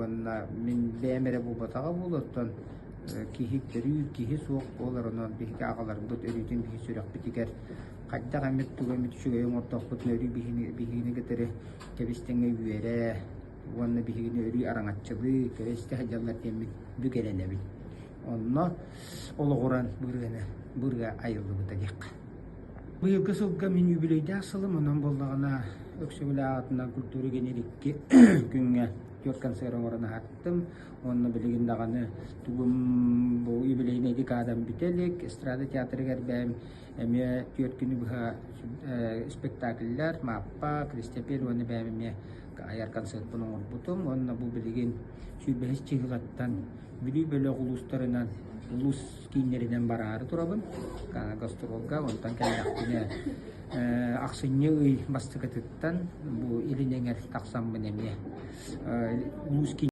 Уонна мин бэйэм эрэ буолбатаҕа буолуо, оттон киһи төрүүр киһи суох буолар, онон биһиги аҕаларбыт өрүүтүн биһи сүрэхпитигэр хайдах эмит тугу эмит үчүгэйи оҥордохпутуна өрүү биһигини кытары тэбис-тэҥҥэ үөрэ уонна биһигини өрүү араҥаччылыы, көрө-истэ сылдьаллар диэммин бүк эрэнэбин. Онно олоҕуран бу ырыаны, бу ырыа айыллыбыта диэххэ. Быйылгы сылга мин үбүлүөйдээх сылым, онон буоллаҕына Өксөкүлээх аатынан культура генер икки күҥҥэ түөрт концерт оҥорон аһаттым. Уонна билигин даҕаны тугум бу юбилейнай декадам бүтэ илик. Эстрада театрыгар бэйэм эмиэ түөрт күнү быһа спектакльлэр, Мааппа, Кристопель уонна бэйэм эмиэ айар концертпын оҥорбутум. Уонна бу билигин сүүрбэһис чыһылаттан Бүлүү бөлөх улуустарынан, улуус кииннэринэн бараары турабын гастролга. Онтон кэллэхпинэ ахсынньы ый бастакытыттан бу Илин Эҥэр тахсаммын эмиэ улуус киин.